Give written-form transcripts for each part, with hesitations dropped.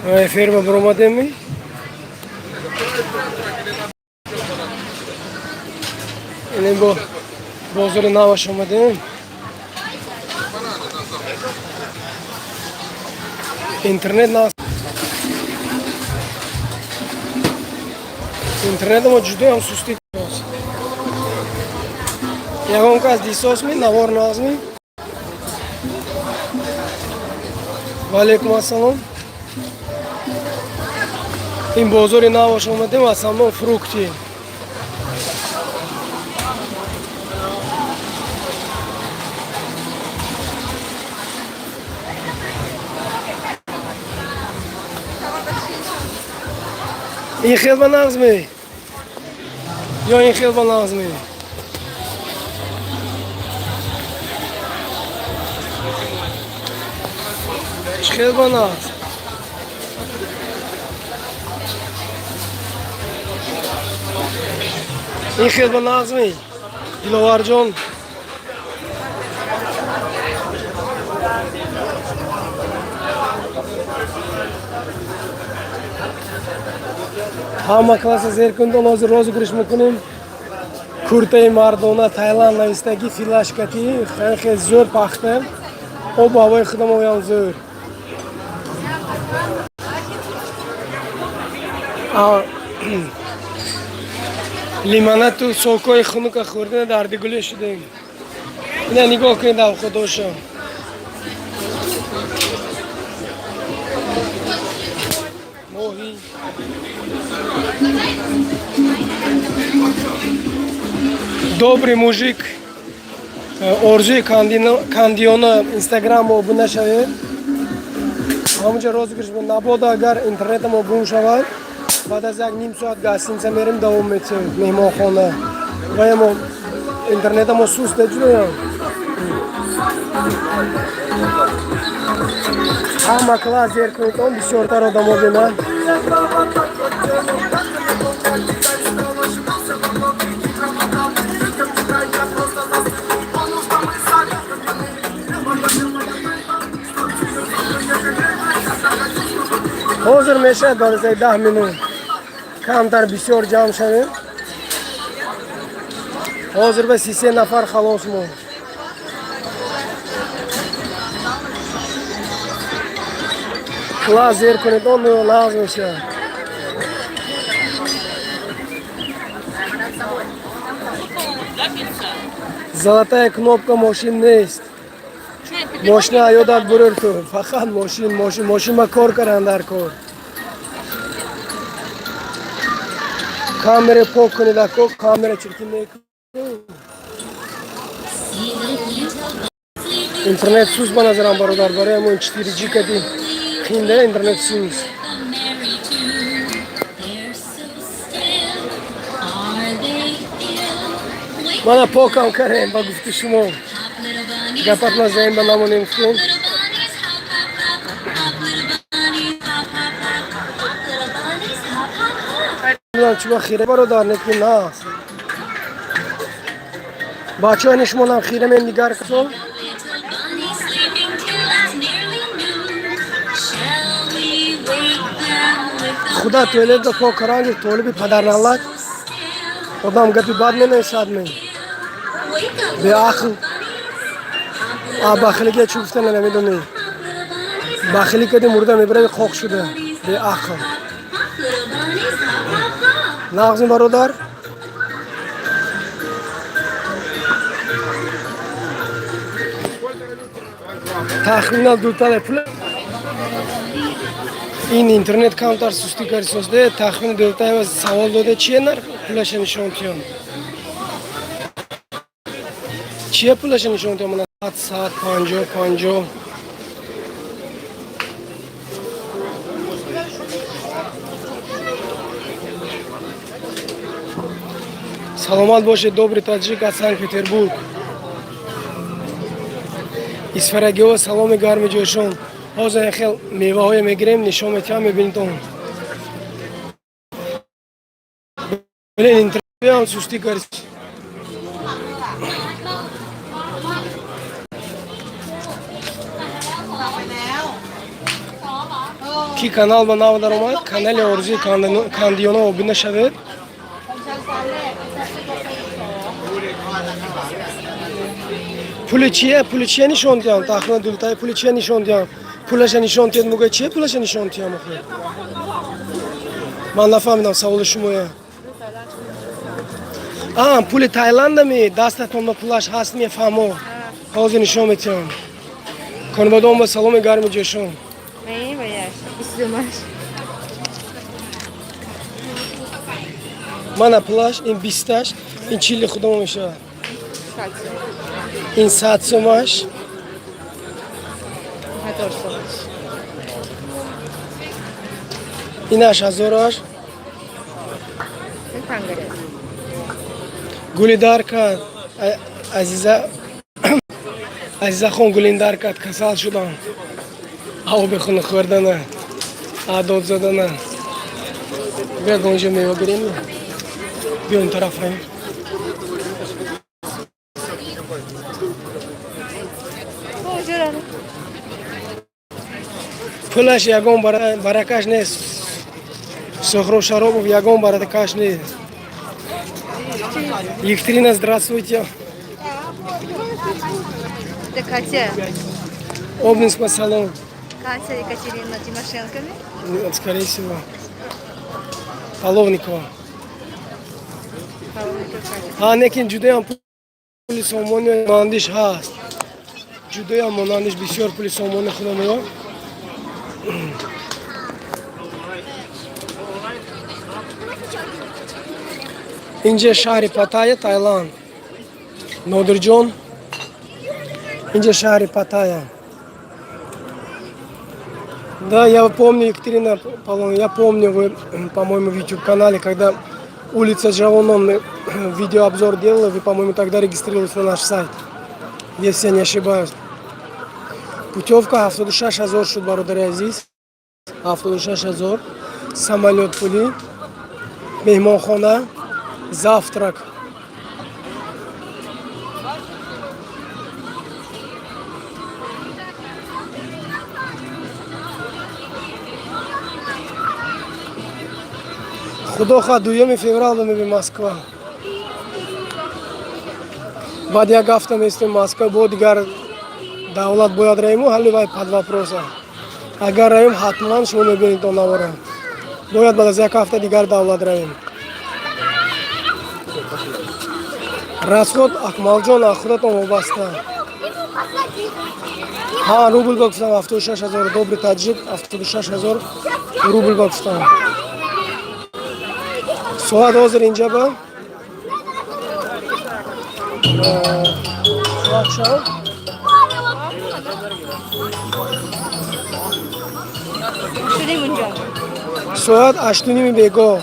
Эфир ба баромадем. Ин бо бозори наваш омадем. Интернет на интернетамо ҷудоям сустӣ. Ягон кас дисосми, навор нағзми? Ваалейкум ассалом. Ин бозори наваш омадем, основном фрукты. Ин хел ба нағзме ё ин хел ба нағзме? Чӣ хел ба нағз? Ин хел ба нағзме, Диловарҷон? Ҳама класса зер кунед. Ҳозир розыгрыш мекунем. Куртаи мардона, Таиланд навистагӣ, филашкати, хеле зӯр, пахта, обу ҳавои худамоям зӯр. Лимонату сокҳои хунука хӯрдина дардигулӣ шудем. Ина нигоҳ кунед, авхудоша. Моҳӣ. Добрый мужик. Орзуи Кандиона, Инстаграм обуна шавед. Ҳамунҷа розыгрыш. Набода агар интернетамо гум шавад, баъд аз як ним соат гостиница мерем, давом метиҳем, меҳмонхона. Ваямо интернетамо суст ҷудоям. Ҳама класс зер кунед, он бисёртар одамо бинанд. Ҳозир мешавад, баъд аз 10 минут камтар бисёр ҷамъ шавем. Ҳозир ба 33 нафар халос мо. Класс зер кунед, он нағз мешавад. Золотая кнопка мошин нест. Мошина ёдат бурир ту. Фақат мошин, мошин, мошин ба кор кардан дар кор. Камера пок кунед, ако камера чирки мекунед. Интернет суст ба назарам, бародар, барои ҳамон 4G кади хинда интернет суст. They're so still. Are they ill? Wake Мана покам карем ба гуфти шумо. up, little bunnies. Гапат назаем ба намонем гуфтем. Little bunnies, hop, hop, hop. Hop, little bunnies, hop, hop, hop. Hop, little bunnies, hop, hop, hop. Намедонам чӣ ба хира, бародар, не ки наст. Бачаҳо, ини шумо нам хира мем дигар касо. The little bunnies sleeping till it's nearly noon. Shall we wake them with a Худа туалетро пок каран, толиби падарналлак. so still? Одам гапи бад менависад ме. Wake up, Беақл. little bunnies. А бахилиге чӣ гуфтана намедонӣ. Hop, little bunnies, Бахилӣ кади, мурда мебарави қоқ шуда. Беақл. hop, little bunnies, hop, hop, hop. Нағзми, бародар? Тахминан дутале пул. Ин интернет камтар сустӣ карисозде, тахмин дутаева савол доде, чие нарх пулаша нишон тиён. Чие пулаша нишон тиён? Мана 100, 50, 50. Саломат бошед, добрый таджик аз Санкт Петербург. Исфарагиҳо, саломи гарми ҷойшон. Ҳозир ин хел меваҳое мегирем, нишон метиҳам, мебинитон. Блин, интернетам сустӣ кард. Ки канал ба нав даромад, канали Орзуи Кандиёна обуна шавед. Пули чия? Пули чия нишон диҳам? Тахмина дултай пули чия нишон диҳам? Пулаша нишон диҳед, мугӯяд чия пулаша нишон диҳам охир? Ман нафаҳмидам саволи шумоя. А, пули Таиландами? Дастатон ба пулаш ҳаст, мефаҳмо. Ҳозир нишон метиҳам. Конибодом ба саломи гарми ҷӯшон. Мана пулаш, ин бисташ, ин чили худомо мешавад. Ин 100 сомаш. Инаш ҳазораш. Гулидар кард. Азиза Азизахон гулиндар кард, касал шудам. Оби хунук хӯрдана, адод задана. Биё гонҷа мева гирем. Биё ин тараф равем. Пулаш ягон баракаш нест. Сохроб Шаробов ягон баракаш нест. Екатерина, здравствуйте. Это Катя. Обнинск, салом. Катя Екатерина Тимошенко. Скорее всего. Половникова. А, некин ҷудоям пули сомони монандиш ҳаст. Ҷудоям монандиш бисёр пули сомони худо меё. Инҷа шаҳри Паттайя, Таиланд. Нодирҷон. Инҷа шаҳри Паттайя. Да, я помню, Екатерина Павловна, я помню, вы, по-моему, в YouTube-канале, когда улица Джавонон мы видеообзор делала, вы, по-моему, тогда регистрировались на наш сайт, если я не ошибаюсь. Путевка 76 ҳазор шуд, бародари азиз. 76 ҳазор. Самолет пули, меҳмонхона, завтрак. Худо хоҳад, 2 феврал мебинем Москва. Баъд як ҳафта местем Москва, бо дигар давлат бояд раиму, ҳалли вай под вопроса. Агар раим, ҳатман шумо мебинед он навора. Бояд баъд аз як ҳафта дигар давлат раим. Расход, Акмалҷон, аз худатон вобаста. Ҳа, рубл ба гуфтам 76 ҳазор, добрый таҷик, 76 ҳазор рубл ба гуфтам. Соат ҳозир инҷа ба соат чанд? Шудем унҷо. Соат 8:30 бегоҳ.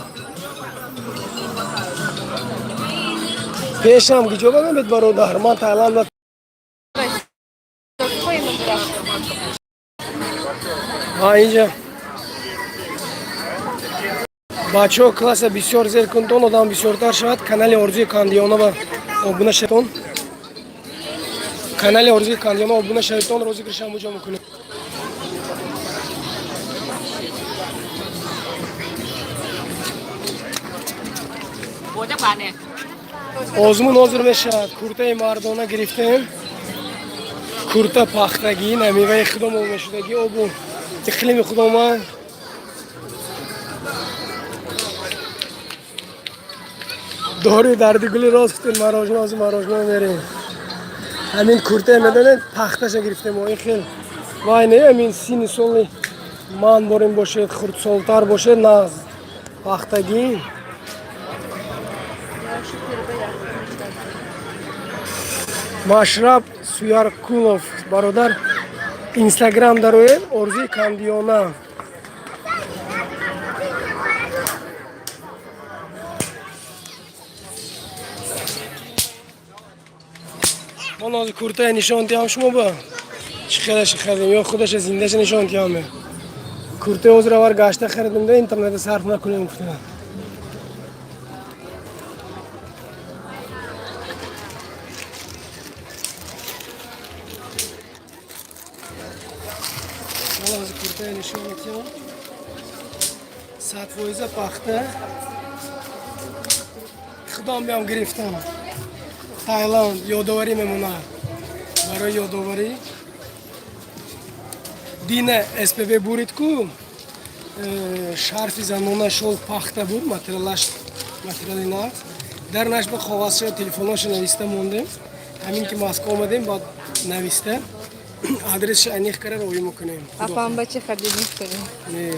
Пешам куҷо ба мебед, бародар? Ман Таиланд ба ҳа инҷа бачаҳо класса бисёр зер кунтон, одам бисёртар шавад. Канали Орзуи Кандиёнова обуна шаведтон. Канали Орзуи Кандиёнова обуна шаведтон, розыгрыш ам уҷо мекунем. Озмун ҳозир мешавад. Куртаи мардона гирифтем. Курта пахтагӣ, намеваи худомо мешудагӣ, обу иқлими худома. Дори дарди гули рост гуфтем, мороженое, ҳозир мороженое мерем. Ҳамин куртае медонед, пахташа гирифтем. Ин хел вай не, ҳамин синни соли ман борем бошед, хурдсолтар бошед, нағз пахтагӣ. Машраб Суяркулов, бародар, Инстаграм дароед, Орзуи Кандиёна. Ман ҳозир куртая нишон диҳам шумо ба чӣ хелаша харидем ё худаша зиндаша нишон диҳам. Куртаи ҳозир аввал гашта харидем, да интернета сарф накунем гуфтам. Ман ҳозир куртая нишон медиҳам. 100% пахта. Худом биям гирифтам. Таиланд ёдоварӣ мемонад. Барои ёдоварӣ. Дина СПБ бурид ку шарфи занона шол пахта буд, материалаш материали нағз. Дар наш ба коғазша телефоноша нависта мондем. Ҳамин ки Москва омадем, баъд нависта адресша аниқ кара роҳӣ мекунем. А памбачи ходили что ли? Не.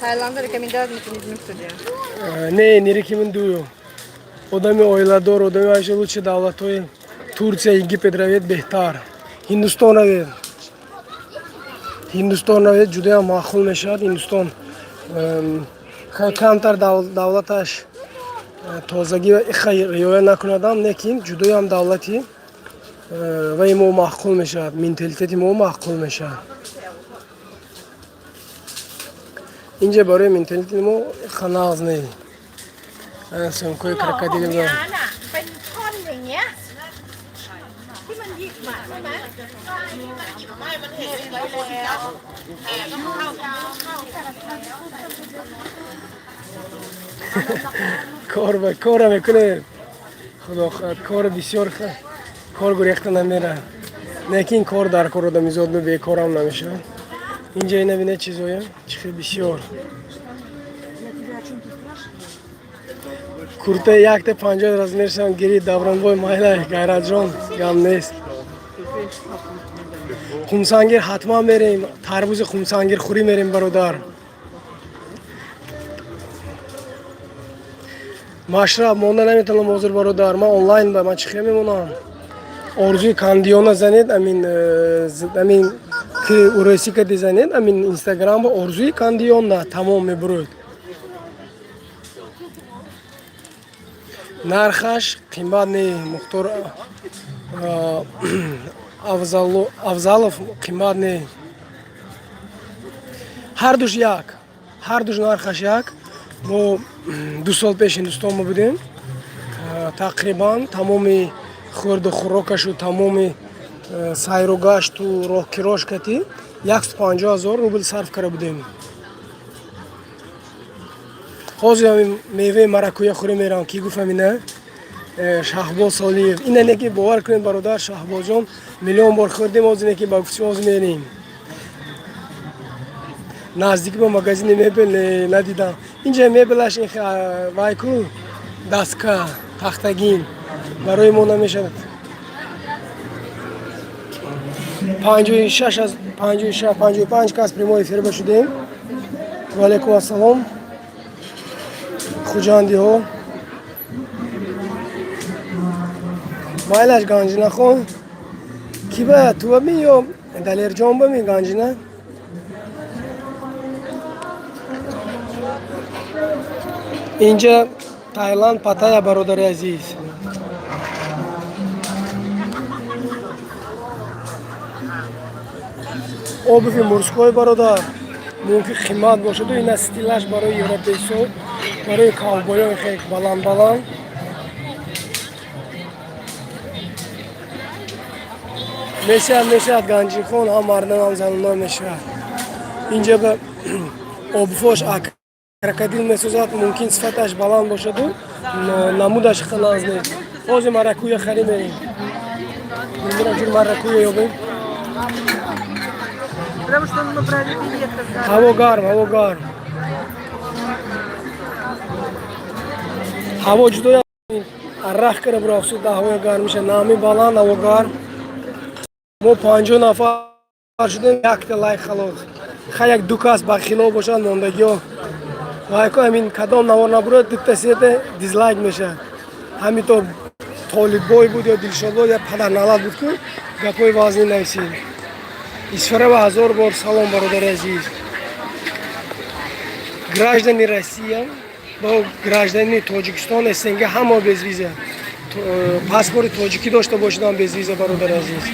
Таиланда рекомендовать мекунед мефтодия. Не, не рекомендую. Одами оиладор, одами вообще лучше давлатҳои Турция, Египет равед беҳтар. Ҳиндустон равед. Ҳиндустон равед, ҷудоям маъқул мешавад. Ҳиндустон хеле камтар давлаташ тозагӣ ва иха риоя накунадам, лекин ҷудоям давлати ваи мо маъқул мешавад, менталитети мо маъқул мешавад. Инҷа барои менталитети мо иха нағз не. Сумкаи หลอกของ крокодил พี่อาร์ตอ่ะ เป็นท่อนอย่างเงี้ย ที่มันหยิบมาใช่ไหม ไม่มันเห็นไว้แล้วแอบก็เข้าเข้า Кор ба кора мекунед. Худо хоҳад, кори бисёр кор гурехта намерад. Лекин кор дар кор одамизод бекорам намешавад. Инҷа ина бинед чизоя, чӣ хел бисёр. Курта якта 50 размершам гири Давронбой майлай, Гайратҷон, гам нест. Хумсангир ҳатман мерем, тарбузи хумсангир хӯрӣ мерем, бародар. Машраб монда наметавонам ҳозир, бародар. Ман онлайн ба ман чӣ хел мемонам? Орзуи Кандиёна занед, амин амин ки уросӣ кади занед, амин Инстаграм ба Орзуи Кандиёна тамом мебуроед. Нархаш қимат не, Мухтор Афзалов, қимат не. Ҳардуш як. Ҳардуш нархаш як. Мо 2 сол пеш Ҳиндустон мо будем. Тақрибан тамоми хӯрду хӯрокашу тамоми сайру гашту роҳкирош кати 150 000 рубл сарф карда будем. Ҳозир ҳамин меваи маракуя хӯрӣ меравам. Ки гуфт ҳамина? Шаҳбоз Солиев. Ина не ки бовар кунед, бародар Шаҳбозҷон, миллион бор хӯрдем, ҳозир не ки ба гуфти ҳозир мерем. Наздик ба магазини мебел надидам. Инҷа мебелаш ин вайку даска тахтагин барои мо намешавад. 56 аз 56 55 кас прямой эфир ба шудем. Ваалайкум ассалом. Хуҷандиҳо. Майлаш Ганҷинахон. Ки ба ту ба ми ё Далерҷон ба ми Ганҷина? Инҷа Таиланд Паттайя, бародари азиз. Обуви мужской, бародар, мумкин қимат бошаду ина стилаш барои европейсо, барои ковбоён хеле баланд баланд. Мешавад, мешавад, Ганҷихон, ҳам мардон ҳам занона мешавад. Инҷа ба обувош крокодил месозад, мумкин сифаташ баланд бошаду намудаш нағз нест. Ҳозир маракуя харӣ мерем. Мира ҷур маракуя ёбем. Потому что мы брали билеты за... Ҳаво гарм, ҳаво гарм. Ҳаво ҷудоя аррақ кара бурафсуд, ҳавоя гарм меша. Нами баланд, ҳаво гарм. Мо 50 нафар шудем, якта лайк халос. Хай як ду кас бахило бошад, мондагиҳо. Лайко ҳамин кадом навор набурад, дута сета дизлайк мешавад. Ҳамин то Толиббой буд ё Дилшодбой я падарналат буд ку гапҳои вазнин нависид. Исфара ба ҳазор бор салом, бародари азиз. Граждани Россия бо гражданини Тоҷикистон, СНГ ҳама без виза. Паспорти тоҷикӣ дошта бошидам без виза, бародари азиз.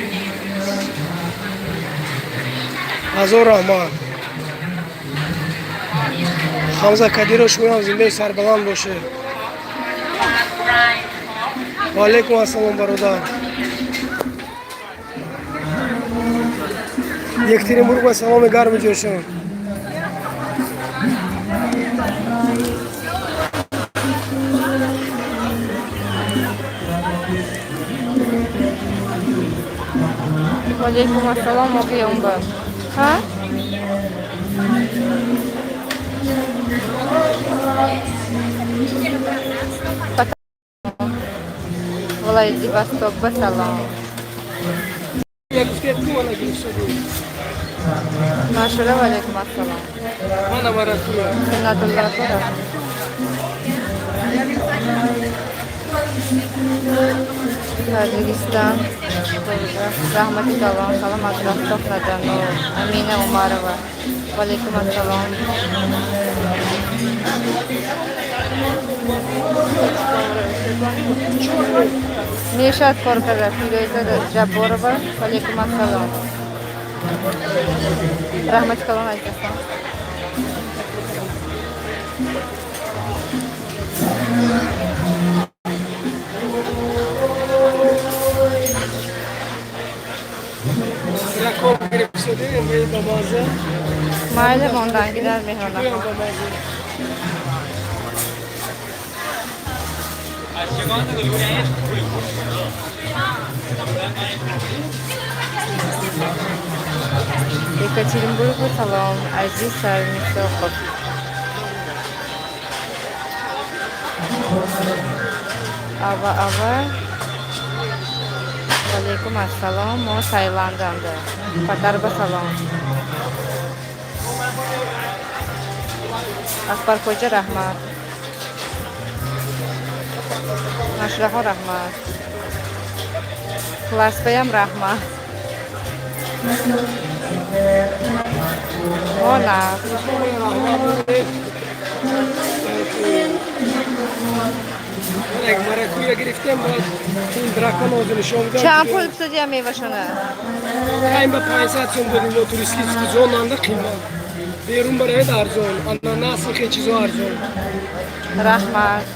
Ҳазор раҳмат. Ҳамза Кадиров, шумоам зиндаи сарбаланд бошед. Ва алайкум ассалом, бародар. Екатеринбург ба саломи гарму ҷӯшон. Валейкум ассалом, Оғиёнба. Ҳа? Владивосток ба салом. Я гуфтед, ку мана гирифтодӣ? Машура, валейкум ассалом. Мана маракуя. Суннатулло раҳмат. Таджикистан. Раҳмати калон. Салом аз Ростов на Дону. Амина Умарова. Валейкум ассалом. Мешад кор карда. Фирӯза Ҷабборова. Валейкум ассалом. Раҳмати калон, азизасон. Дракон гирифтодӣ, ин ба маза. Майли, мондан гидар, меҳронахон. Гӯям, ба маза. Екатеринбургу салом. Азиз Сармисохов. Ава, ава. Валейкум ассалом. Мо Таиланданда. Патарба салом. Акбархоҷа, раҳмат. Машраҳо, раҳмат. Класпаям раҳмат. О, нағз. Раҳмат. Як маракуя гирифтем, баъд ин дракон ҳозир нишон медиҳам. Чанд пул студия мевашона? Кайм ба 500 сом додем, мо туристический зонанда қимат. Берун барояд, арзон. Ананас, хе чизо арзон. Раҳмат.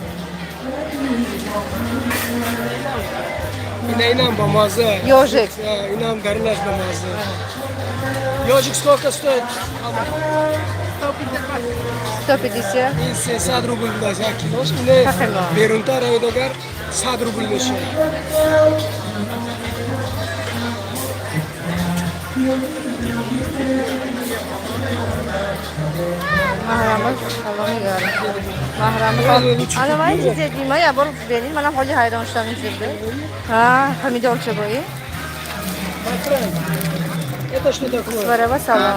Ина, инам ба маза. Ёжик. Инам гарнаш ба маза. Ёжик сколько стоит? 150. Ин 300 рубл будааст як килош. Ине Хело. берунтар равед агар, 100 рубл мешавад. Маҳрама, саломи гарм. Маҳрама. Ана ман чизе дима, я бор берин, манам ҳоли ҳайрон шудам ин чизда. Ҳа, помидорча бои. Патрон, это что такое? Варава салом.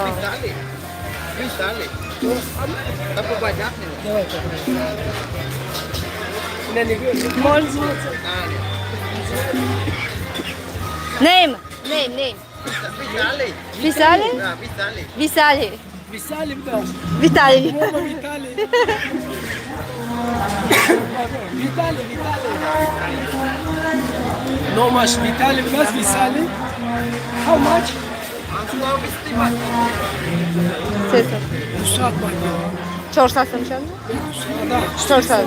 Давай попробуем. Ина нигоҳ. Можно. Name, name, name. Висали? Висали. Висали будааст. Виталий. Мома Виталий. Виталий, Виталий. Номаш Виталий будааст, Висали. How much? 300. 200 бад. 400 сом чанд? Да. 400.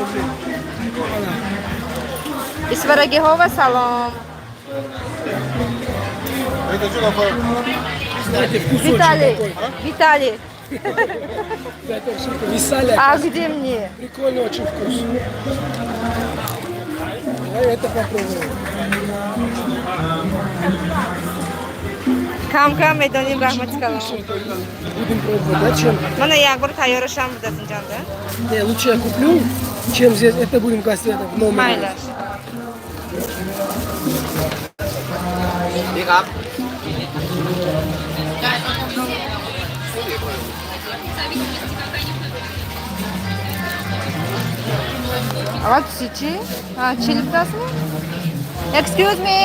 Исфарагиҳова салом. Знаете, вкус очень Виталий. такой. Виталий. Это всё-таки Висали. А где мне? Прикольный очень вкус. Давай это попробуем. Кам кам медоним, раҳмати калон. Будем пробовать, да, чем? Мана як бор тайёрашам будааст инҷанда. Не, лучше я куплю, чем здесь. Это будем гостить в номере. Майлаш. นี่ครับ Аввал туси чӣ? Ҳа, чили будастми? Excuse me.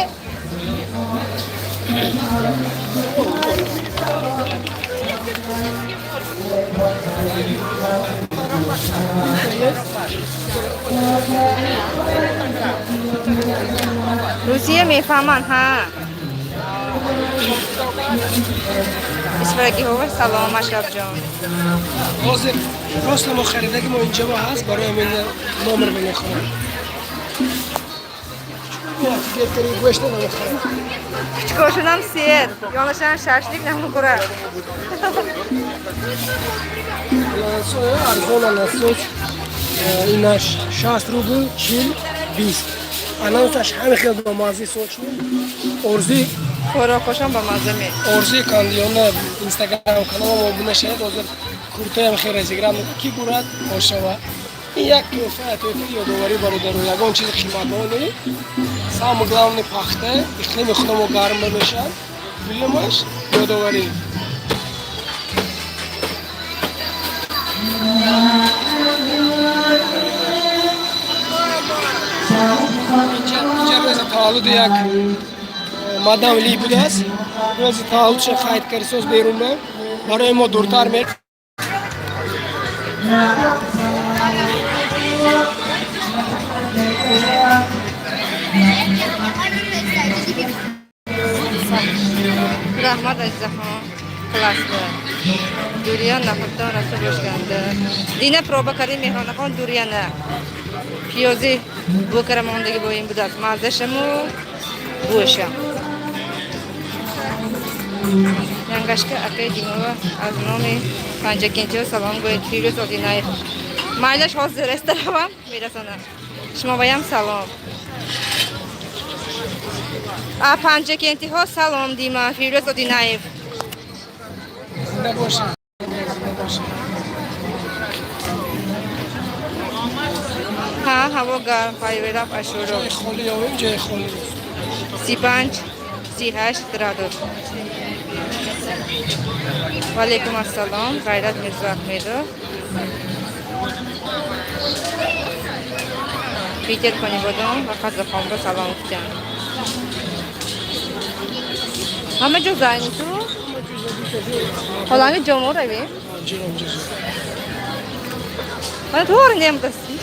Русия мефаҳманд, ҳа. Исфарагиҳова салом, Ашрафҷон. Ҳозир просто мо харидаги мо инҷа ҳаст, барои ҳамин номер мехонам. Гӯшта намехӯрад. Кучкошунам сер. Ёнашан шашлик намехӯрад. Арзон анасоч, инаш 60 рубл, 40, 20. Ананасаш ҳами хел ба маззаи сочный. Орзуи Хӯрокошам ба мазза ме. Орзуи Кандиёна Инстаграм каналам обуна шавед, ҳозир куртоям хел разыграть мекунам, ки бурад ошава. Ин як тӯҳфа, тӯҳфаи ёдоварӣ, бародаро, ягон чизи қиматбаҳо не. Самое главное, пахта, иқлими худамо гарм мешавад. Дуюмаш ёдоварӣ. Инҷа рӯзи таваллуди як мадам Ли будааст. Рӯзи таваллудша қайд кардисоз берун ба. Барои мо дуртар ме. Раҳмат, азизахон. Классно. Дуриан нахӯрдан расо бошганда. Дина проба кардем, Меҳронахон, дуриана. Пиёзи бӯ кара мондаги бо ин будааст. Маззашаму бӯшам. Янгашка акаи Димова аз номи Панҷакентиҳо салом гӯед, Фирӯз Одинаев. Майлаш, ҳозир рестаравам мерасонам. Шумо баям салом. А Панҷакентиҳо салом, Дима, Фирӯз Одинаев. Зинда бошед. Зинда бошед. Ҳа, ҳаво гарм, пайвераб Ашуров. Ҷои холӣ ёбем, ҷои холӣ. 35, 38 градус. Валейкум ассалом, Ғайрат Мирзоахмедов. Питер Конибодом ва Қазоқонро салом гуфтам. Ҳама ҷо зайни ту? Ҳолами ҷомо равем? Ҷиром ҷизо. Мана туғри немдасти.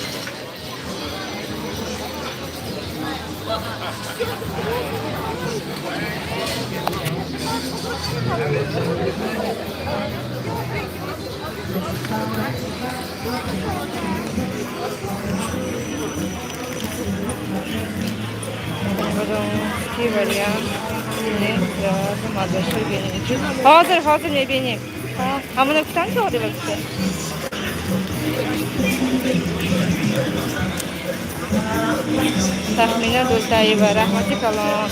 Ки вариант маззашро бинем. Ҳозир, ҳозир мебинем. Ҳамона гуфтан ки оди вазифа. Тахмина Дултаева, раҳмати калон.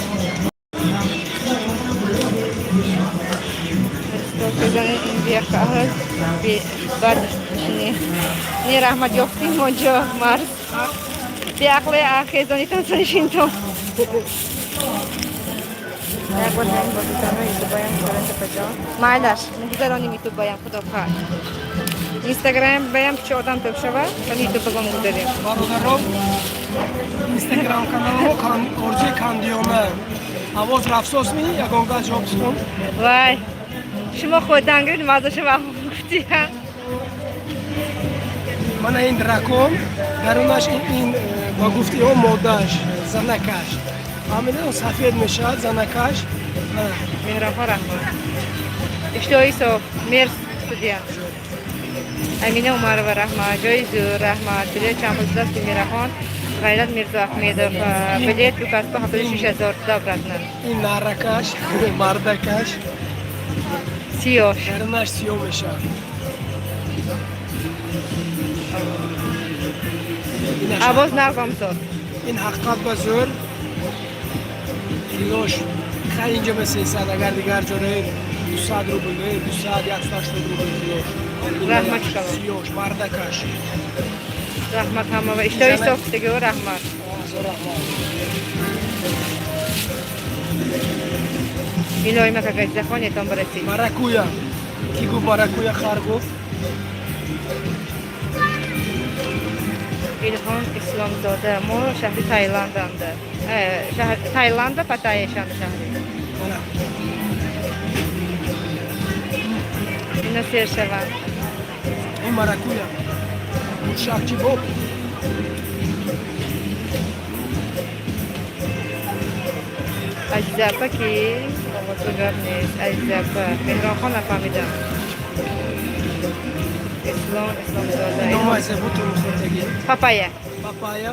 Ин беқаҳр бад не раҳмат ёфтим онҷо марз. Беақле хезонитон санишинтон. Як бор ҳамин бозитонро ютубаям гузарон, тапаҷон. Майлаш, гузароним ютубаям, худо хоҳад. Инстаграм баям чӣ одам тӯб шавад, вали ютубагом гузарем. Бародарон, Инстаграм каналмо Орзуи Кандиёна. Овоз рафсосми, ягон газ ҷавоб тутон. Вай, шумо хӯрдан гиред, маззаша ва гуфтия. Мана ин дракон, дарунаш ин ба гуфти ё моддааш, занакаш. Фаҳмидем, сафед мешавад занакаш. Меҳронхон, раҳмат. Иштиҳои соф, мерс студия. Амина Умарова, раҳмат. Ҷои зӯр, раҳмат. Билет чанд пул шудааст, Мирахон? Ғайрат Мирзоахмедов. Билет ду касба 76 000 туда обратно. Ин наракаш, мардакаш. Сиёш. Дарунаш сиёҳ мешавад. Авоз нағзам зод. Ин ҳақиқат ба зӯр. Килош хай инҷа ба 300, агар дигар ҷо раед 200 рубл, 200, 180 рубл килош. Раҳмат калон. Сиёш, мардакаш. Раҳмат ҳама ва иштиҳои соф дигар, раҳмат. Ҳазор раҳмат. Илоҳи макагаззахонетон барасид. Маракуя. Ки гуфт маракуя, хар гуфт? Илҳом Исломзода, мо шаҳри Таиланданда. Таиланда Паттайя шаҳри. Мана. Ино сер шаванд. Ин маракуя. Мушакчи боб. Азизапа ки овозу гап нест. Азизапа. Меҳронхон, нафаҳмидам. Ислом Исломзода. Номай зебутун хӯрдагӣ. Папая. Папая.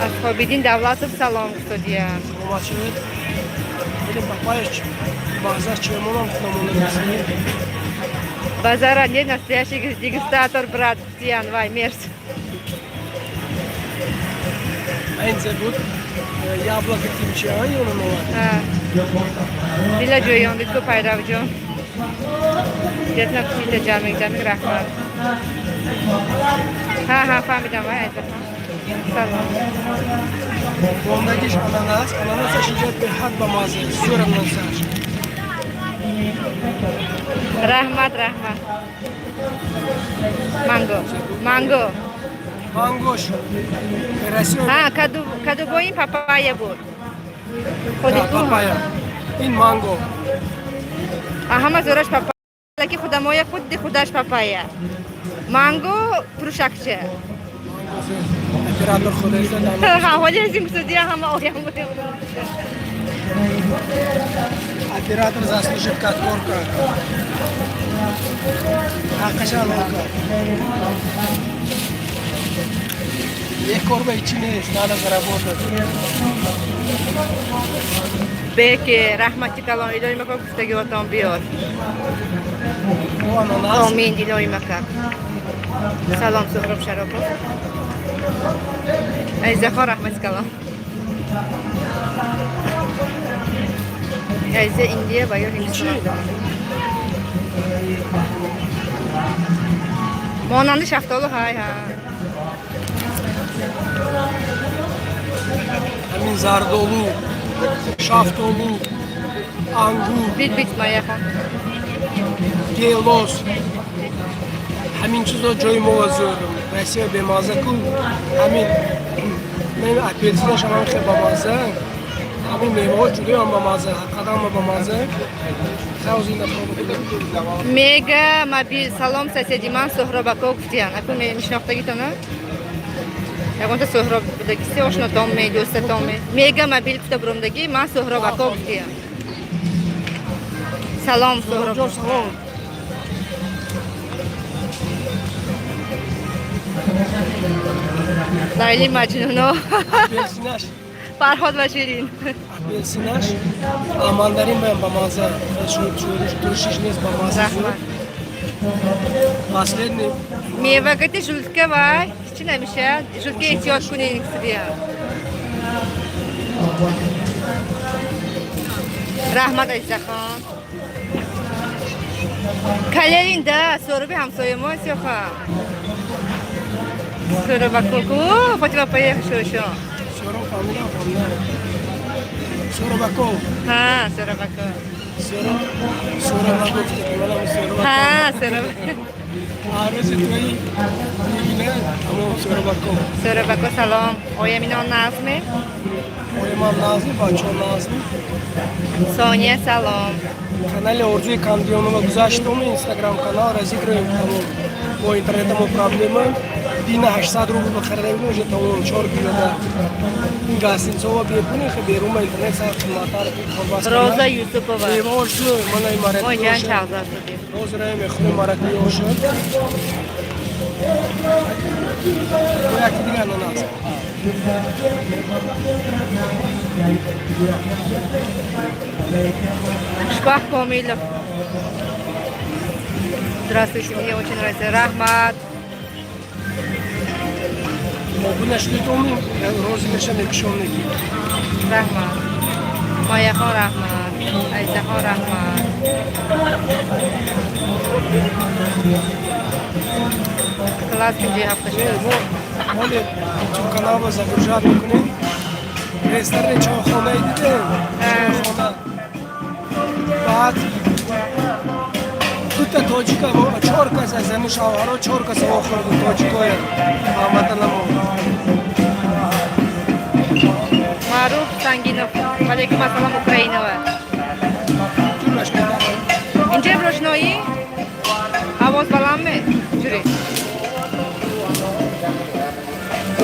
Асҳобиддин Давлатов салом студия. Саломат шавед. Вале папаяш баъзаш чемонам худамон нарасид. Базара нет, настоящий дегустатор, брат Тиян, вай, мерс. Ин зе буд яблоко кимчи, а ёна мовад. Дила ҷоён дидку пайравҷон. Детна кушида ҷамик ҷамик раҳмат. Ҳа, ҳа, фаҳмидам, вай, айзахан. Салом. Мондагиш ананас, ананасаш инҷа беҳад бамаза, зӯр ананасаш. Раҳмат, раҳмат. Манго. Манго. Мангош. Россия. Ҳа, каду каду бо ин папайя буд. Худи Да, папайя. Ин манго. А ҳама зӯраш папайя. Ки худамоя худди худаш папайя. Манго туршакча. Манго зӯр. Оператор худайзад. Ҳа, ҳоли аз студия ҳама оям будем. Оператор заслужит каткорка. Ҳаққаша алол кард. Як кор ба ҳечи нест, надо заработать. Беке, раҳмати калон, илоҳи мака гуфтагиотон биёд. О, ананас. Омин, илоҳи мака. Салом, Суҳроб Шаропов. Айзахон, раҳмати калон. Айза Индия ва ё Ҳиндистон. Монанди шафтолу ҳай, ҳа. Ҳамин зардолу, шафтолу, ангур, Бит бит маяхон. Гелос. Ҳамин чизо ҷои мо зӯр. Россия бемаза ку. Ҳамин мен апельсинаш ҳам хеле бамаза. Ҳамин меваҳо ҷудоям бамаза, ҳақиқатан бамаза. Хавз ина пробуд. Мега мобил салом соседи ман Суҳробако гуфтиян. Аку мешинохтагитона? Ягонта Суҳроб будагиси ошнотонме, дӯстатонме. Мега мобил гуфта буромдагӣ ман Суҳробако гуфтиян. Салом Суҳроб. Суҳробҷон, салом. Лайли Маҷнуно. Апельсинаш, Фарҳод ва Ширин. Апельсинаш, а мандарин баям бамаза. Туршиш нест, бамаза. Раҳмат. Последний. Мева гати жултка вай. Чӣ намешавад? Жултка эҳтиёт кунед гуфтиян. Раҳмат Азизахон. Калерин да, Суҳроби ҳамсоя мо ёха. Суҳробако Фотима поехал шо. Суҳроб фамилия, фамилия. Суҳробаков. Ҳа, Суҳробако. Суҳроб, Суҳробаков гуфта, манам Суҳробаков. Ҳа, Суҳроб. Арӯзи туи мебина, тамом Суҳробаков. Суҳробако салом. Оямино назме? Оямам назми, бачаҳо назми. Сония салом. Канали Орзуи Кандионова гузаштум, инстаграм канал разыграем, тамом. Бо интернетамо проблема. Дина 800 рубл бихарида будем, уже тамом, чор килода. Ин гостиницова бепуни, хе берума интернет сар қиматтар колбас. Роза Юсупова. Меваҳош зӯр, мана Ой, ҷан маракуёша. чағза шудем. Ҳозир мехӯрем маракуёша. Бо яки дигар ананас. Хушбахт Комилов. Здравствуйте, мне очень нравится. Раҳмат. Обуна шудед оми, розыгрыша мекушом неки. Раҳмат. Мояхон раҳмат. Айзахон раҳмат. Класс ки ҳафта шуд. Мо ҳоле ютуб каналро загружать мекунем. Ресторани чойхонаи дидем. Чойхона. Баъд дута тоҷика, чор кас аз зану шавҳаро, чор кас вохӯрду тоҷикоя ҳамватанамо. Маруф Сангинов. Валейкум ассалом Украинова. Ҷураш медарам. Инҷа рӯшноӣ? Овоз баланд ме? Ҷуре.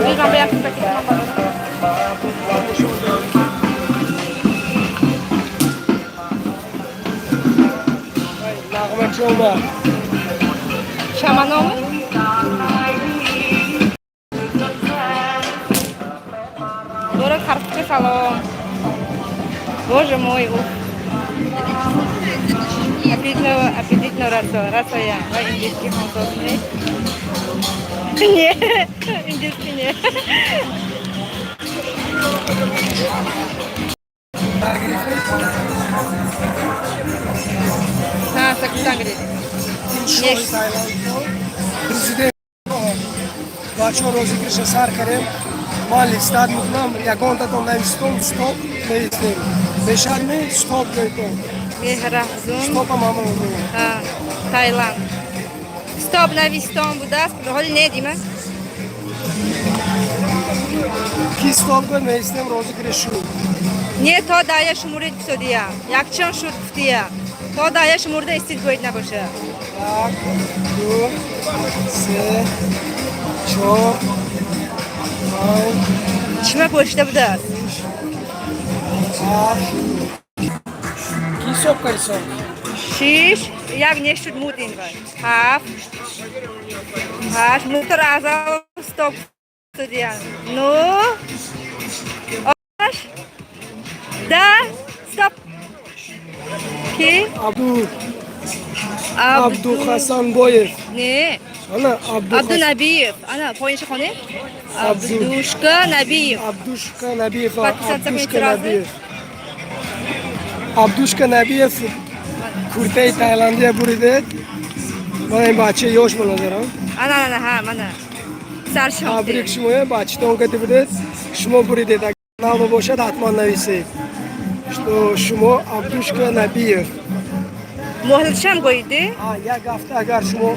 Ман ба як пакет ман барам. Нағмачи омад. Шаманоми? Салом. Боже мой, уф. Аппетитно, аппетитно расо, расоя. Ва индийский хонсос не? Не, индийский не. Ҳа, сакустан гиред. Шоҳи Таиланд, президент. Бачаҳо, розыгрыш а сар кардем. Ман листать мекунам, ягонтатон навистон стоп, меистем. Бешар ме стоп гӯйтон. Меҳрафзун. Стопам ҳама мегӯям. Ҳа, Таиланд. Стоп навистон будааст. Ҳоли не дима? Ки стоп гӯй, меистем, розыгрыш шуд. Не, то дая шумурид гуфтодия. Якчанд шуд гуфтия. То дая шумурда истид гӯед набоша. Як, ду, се, чор, панҷ, Чима пӯшида будааст? Ҳафт. Ки ҳисоб кардисон? Шиш, як не шуд муд ин вай. Ҳафт. Ҳашт, муктор азал стоп гуфтодия. Ну. Ош. Да, стоп. Ки? Абду Абдухасанбоев. Не. Ана Абду. Абдунабиев. Ана, поинша хонед? Абду. Абдушка Набиев. Абдушка Набиев. Подписаться Абдушка кунед сразу. Набиев. Абдушка Набиев куртаи Таиландия буридед. Ман ин бачаи ёш ба назарам. Ана, ана, ҳа, мана. Саршон. Табрик шумоя, бачатон кати будед. Шумо буридед. Агар нав бошад, ҳатман нависед. Что шумо Абдушка Набиев. Муҳлатшам гӯиде? А, як ҳафта агар шумо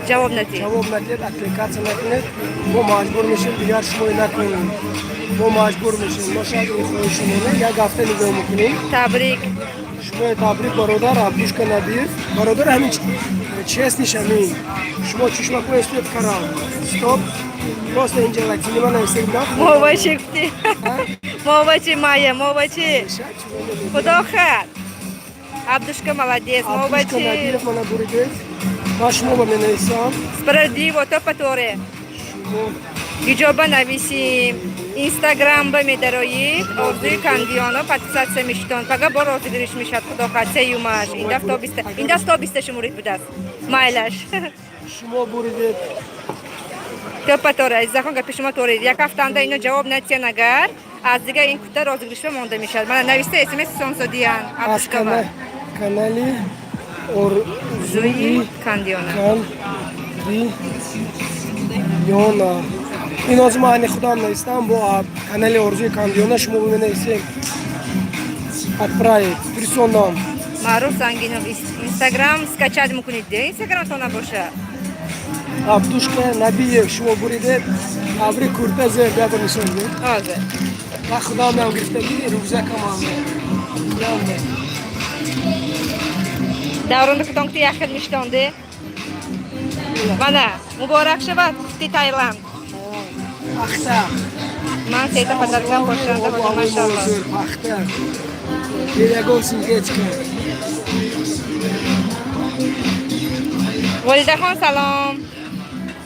Ҷавоб надиҳед. Ҷавоб надиҳед, откликаться накунед, мо маҷбур мешем, дигар шумои накунем. Мо маҷбур мешем. Мо шояд ин хоҳиши шумо не, як ҳафта нигоҳ мекунем. Табрик. Шумои табрик, бародар Абдушка Набиев. Бародар, ҳамин честный ш ҳамин. Шумо чишмакҳои стоп карам. Стоп. Просто инҷа латинима нависта будам. Мовачи гуфтӣ. Мовачи, Майя, мовачи. Худо хар. Абдушка молодец, Абдушка мовачи. Набиев мана буридед. Ман шумо ба менависам. Справедливо, то паторе. Шумо Иҷоба нависим. Инстаграм ба медароид, Орзуи Кандиёно подписаться мешитон. Пага бо розыгрыш мешад, худо хар, сеюмаш. Ин даф то биста. Ин даф то биста шумурид будааст. Майлаш. Шумо буридед. То паторе, азизахон, гапи шумо торед. Як ҳафтанда ино ҷавоб натиҳан агар, аз дигар ин кута розыгрыш ба монда мешавад. Мана нависта смс сонсодиян. Аз Абдушкава. Канали Орзуи Зуи Кандиёна. Кандиёна. Ин ҳозир ман ани худам навистам бо канали Орзуи Кандиёна шумо менависем. Отправить. Фирсондам. Маъруф Зангинов, Инстаграм скачать мекунед, де Инстаграм то набоша. Абдушка Набиев, шумо буридед. Табрик, курта зер бя нишон диҳед. Ҳозир. Ман худам ям гирифтагӣ, рюкзакам ам. Ям. Давронда кутон кути як хел миштонде. Мана, муборак шавад кути Таиланд. Пахта. Ман сета подаркам пошанда ҳоҷа, машалло. Пахта. Ягон синтетика. Волидахон салом.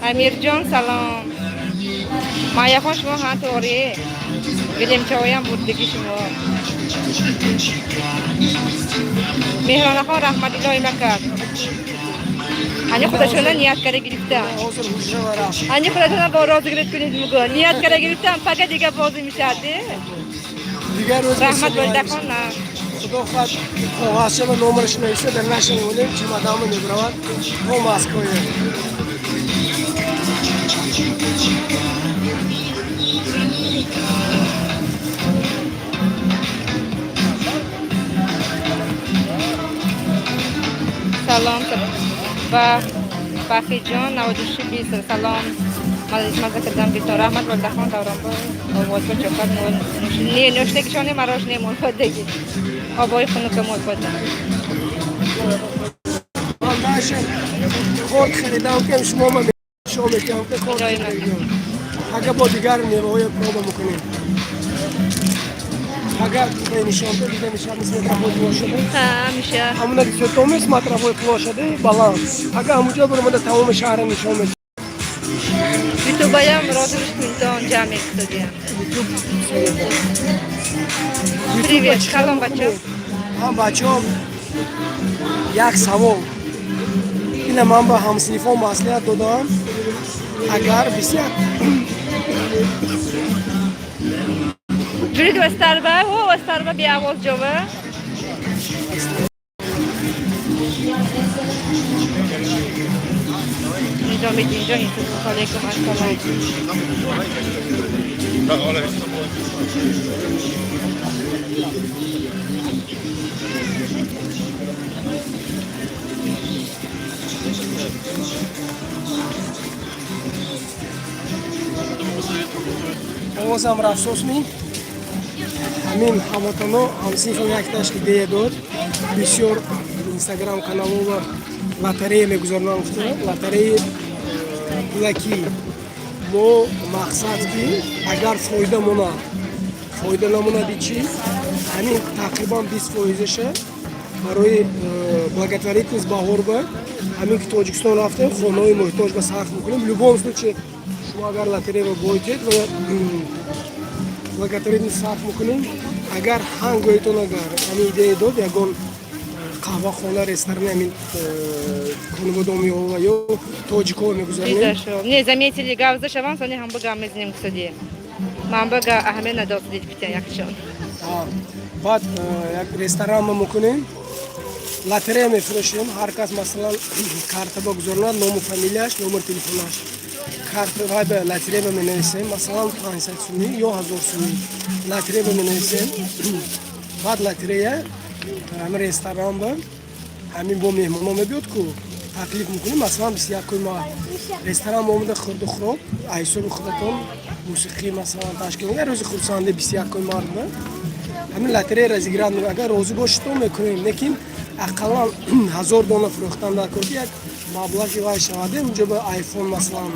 Амирҷон салом. Майяхон, шумо ҳа торе. Гилемчаоям бурдиги шумо. Меҳронахон, раҳмат, илоҳи макар. Ани худашона ният кара гирифтам. Ҳозир ҳуҷра рафт. Ани худашона бо розыгрыш кунед муго. Ният кара гирифтам, пага дига бозӣ мешавад. Дигар рӯз Раҳмат, волидахон. Худо хоҳад, коғазча ва номераш нависта дар наша мемонем, чемодама мебаравад то Москвая. Салом ба Бахиҷон, 96 20, салом. Маза кардам битон. Раҳмат, волидахон, давронбо овозбо чокат. Не, нӯштагишоне марош не молфодаги. Обои хунука молфода. Ман даша корт харидам, ки шумо ма шо мекунам, ки корт Илоҳи харидам. Ага, бо дигар меваҳоя проба мекунем. Ага, нишон дида мешавад, мисли метрофои площади. Ҳа, меша. Ҳамуна гуфтотомис метрофои площади баланд. Ага, ҳамуҷо баромада тамоми шаҳрро нишон медиҳад. Ютубаям розыгрыш кунтон ҷамъ студия. Привет, салом, бача. Ҳам бачаҳо, як савол. Ина ман ба ҳамсинифон маслиҳат додам, агар бисяк Ҷурид вастарба, ҳо вастарба беавоз ҷова. Низомиддинҷон Юсуфов, алейкум ассалом. Овозам рафсосми. Ҳамин ҳамватано, ҳамсинфам якташ идея дод. Бисёр инстаграм каналова лотерея мегузаронам гуфта, лотереяи пулакӣ. Мо мақсад ки агар фоида монад, фоида намонади чӣ, ҳамин тақрибан 20 фоизаша барои благотворительность баҳорба, ҳамин ки Тоҷикистон рафтем, хонаҳои муҳтоҷ ба сарф мекунем. В любом случае шумо агар лотерея бойтед ва благотворительность сарф мекунем. Агар ҳан гӯетон, агар ҳамин идея дод, ягон қаҳвахона, ресторани ҳамин Конибодоми ва ё тоҷикова мегузаронем. Изашо. Не, заметили, гавза шавам, сони ҳам ба мезанем кусади. Ман ба аҳамият надод кутян якчон. Баъд як ресторан ма мекунем, лотерея мефурӯшем. Ҳар кас масалан карта бигузоронад, ному фамилияш, номер телефонаш, карта вай ба лотерея менависем, масалан 500 сумӣ ё 1000 сумӣ лотерея менависем. Баъд лотерея ҳамин ресторан ба ҳамин бо меҳмоно мебиёд ку таклиф мекунем. Масалан, 21-уми март ресторан омада, хӯрду хӯрок ҳисоби худатон, мусиқӣ масалан ташкил, як рӯзи хурсанде 21-уми март ба ҳамин лотерея разыграть мекунем. Агар розӣ бошед, то мекунем, лекин ақаллан 1000 дона фурӯхтан дар кор, ки як маблағи вай шавад. Унҷо ба айфон масалан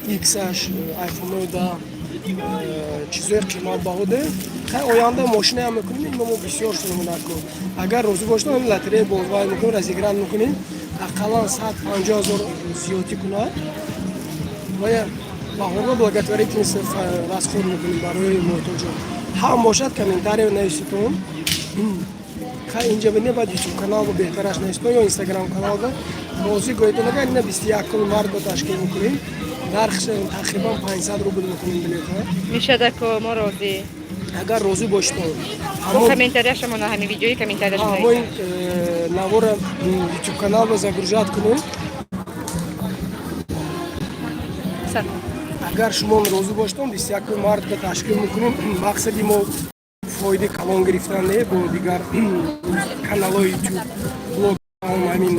иксаш, айфонҳои да, чизои қиматбаҳо де. Хай, оянда мошинаам мекунем. Ино мо бисёр шудам дар кор. Агар розӣ бошед, ҳамин лотерея бозвай мекунем, разыграть мекунем, ақаллан 150 000 зиёдтӣ кунад ва баҳорба благотворительность расход мекунем барои муҳтоҷон. Ҳам бошад, комментарий нависитон. Хай, инҷа бине, баъд ютуб канал бо беҳтараш нависитон ё инстаграм канал ба розӣ гӯетон. Агар ина 21-уми март ба ташкил мекунем, нархш тақрибан 500 рубл мекунем билетҳо. Мешадако, мо розӣ. Агар розӣ бошитон. Бо комментарияшамона, ҳамин видеои комментарияш. Мо ин навора ютуб канал ба загружать кунем. Агар шумо розӣ бошитон, 21-уми март ба ташкил мекунем. Мақсади мо фоидаи калон гирифтан не, бо дигар каналҳои ютуб блог ҳамин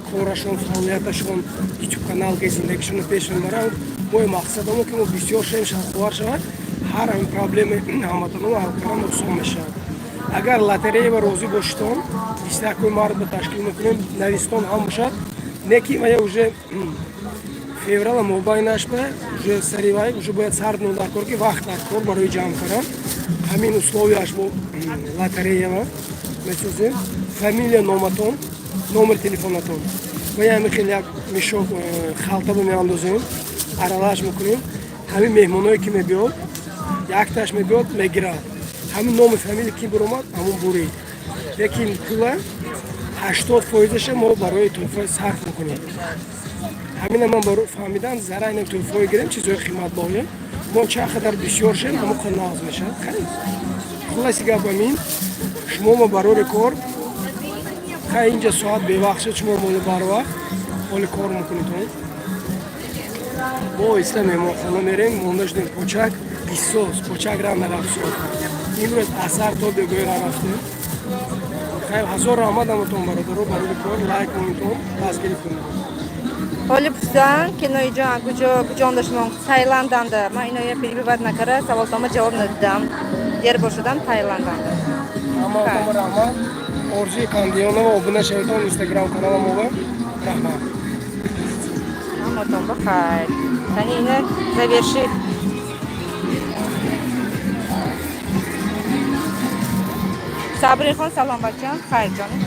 корашон, фаъолияташон, ютуб канал ки зиндагишонро пеш мебаранд. Мо мақсадамо ки мо бисёр шавем, шавқовар шавад, ҳар ҳамин проблемаи ҳамватанон ҳал кардан осон мешавад. Агар лотерея розӣ бошитон, 21-уми март ба ташкил мекунем, навистон ҳам бошад. Не ки вая уже феврала мобайнаш ба уже сари вай уже бояд сар дар кор, ки вақт дар кор барои ҷамъ кардан. Ҳамин условияш бо лотереява месозем: фамилия, номатон, номер телефонатон ва ҳамин хел як мешок халтаба меандозем, аралаш мекунем. Ҳамин меҳмоное ки мебиёд, якташ мебиёд, мегирад. Ҳамин номи фамилия ки биромад, ҳамон бурид. Лекин пула 80 фоизаша мо барои тӯҳфа сарф мекунем. Ҳамина ман фаҳмидан зарайна тӯҳфаҳое гирем, чизҳои қиматбаҳое. Мо чанд қадар бисёр шем, ҳамон қадр нағз мешавад. Хулоси гап ҳамин. Шумо мо барори кор. Хай, инҷа соат бевақт шуд, шумо моли барвақт ҳоли кор мекунед. Мо оҳиста меҳмонхона мерем, монда шудем, почак бисоз почак ра нарафт соат. Имрӯз асар то бегоҳӣ ра рафтем. Хай, ҳазор раҳмат ҳаматон, бародаро, барори кор, лайк монитон, дастгирӣ кунед. Ҳоли пурсан киноиҷон, куҷо куҷонда шумо? Таиланданда. Ман иноя перебивать накара, саволтома ҷавоб надидам. Дер бошудам, Таиланданда. Ҳамаатон раҳмат. Орзуи Кандионова, обуна шаведон инстаграм каналамова. Раҳмат. Ҳаматон ба хайр. Тани ина заверши. Сабрихон, салом, бачам. Хайр, ҷоним.